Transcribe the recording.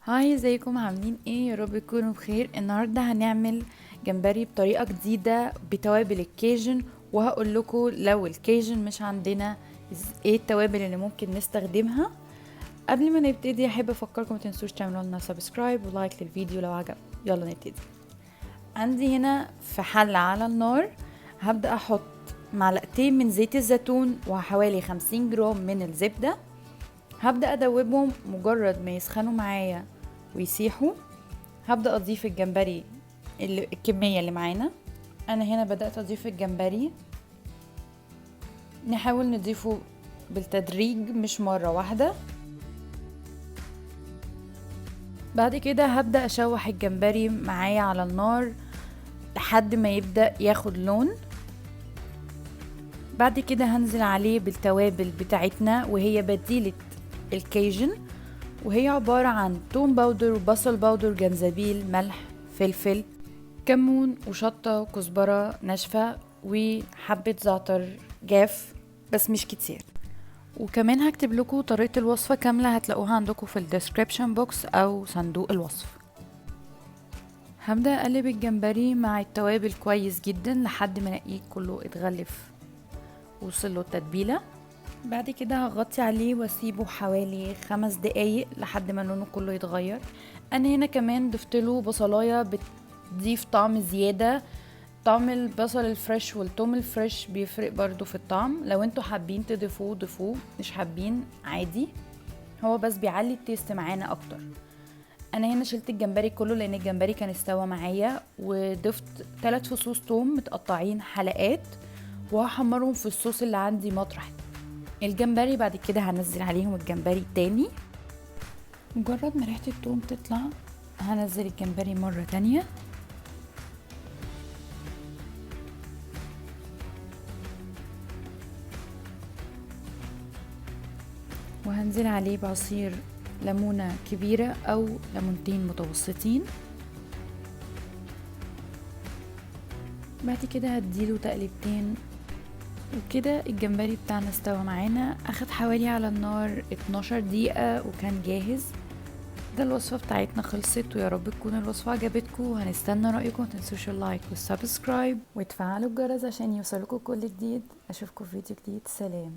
Hi، ازيكم؟ عاملين ايه؟ يا رب تكونوا بخير. النهارده هنعمل جمبري بطريقة جديدة بتوابل ال Cajun، وهقول لكم لو ال Cajun مش عندنا ايه التوابل اللي ممكن نستخدمها. قبل ما نبتدي احب افكركم ما تنسوش تعملوا لنا subscribe و like للفيديو لو عجبكم. يلا نبتدي. عندي هنا في حله على النار هبدا احط معلقتين من زيت الزيتون وحوالي 50 جرام من الزبدة. هبدا ادوبهم مجرد ما يسخنوا معايا ويسيحوا. هبدا اضيف الجمبري الكمية اللي معانا. انا هنا بدات اضيف الجمبري، نحاول نضيفه بالتدريج مش مرة واحدة. بعد كده هبدا اشوح الجمبري معايا على النار لحد ما يبدا ياخد لون. بعد كده هنزل عليه بالتوابل بتاعتنا، وهي بديله ال Cajun، وهي عبارة عن توم powder وبصل powder، جنزبيل، ملح، فلفل، كمون، وشطة وكزبرة ناشفة، وحبة زعتر جاف بس مش كتير. وكمان هكتب لكم طريقة الوصفة كاملة، هتلاقوها عندكم في ال description box او صندوق الوصف. هبدأ اقلب الجمبري مع التوابل كويس جدا لحد ما الاقيه كله اتغلف وصل له التتبيلة. بعد كده هغطي عليه واسيبه حوالي 5 دقايق لحد ما لونه كله يتغير. انا هنا كمان ضفت له بصلايه بتضيف طعم زيادة. طعم البصل ال fresh والثوم ال fresh بيفرق برضو في الطعم. لو انتوا حابين تضيفوه ضيفوه، مش حابين عادي، هو بس بيعلي ال taste معانا اكتر. انا هنا شلت الجمبري كله لان الجمبري كان استوى معايا، وضفت 3 فصوص توم متقطعين حلقات وهحمرهم في الصوص اللي عندي مطرح الجمبري. بعد كده هنزل عليهم الجمبري تاني. مجرد ما ريحة التوم تطلع هنزل الجمبري مرة تانية. وهنزل عليه بعصير ليمونة كبيرة او ليمونتين متوسطين. بعد كده هديله تقليبتين وكده الجمبري بتاعنا استوى معانا. اخد حوالي على النار 12 دقيقة وكان جاهز. ده الوصفة بتاعتنا خلصت، ويا رب تكون الوصفة عجبتكم، وهنستنى رأيكم. متنسوش ال like وال subscribe وتفعلوا الجرس عشان يوصلكم كل جديد. اشوفكم في فيديو جديد. سلام.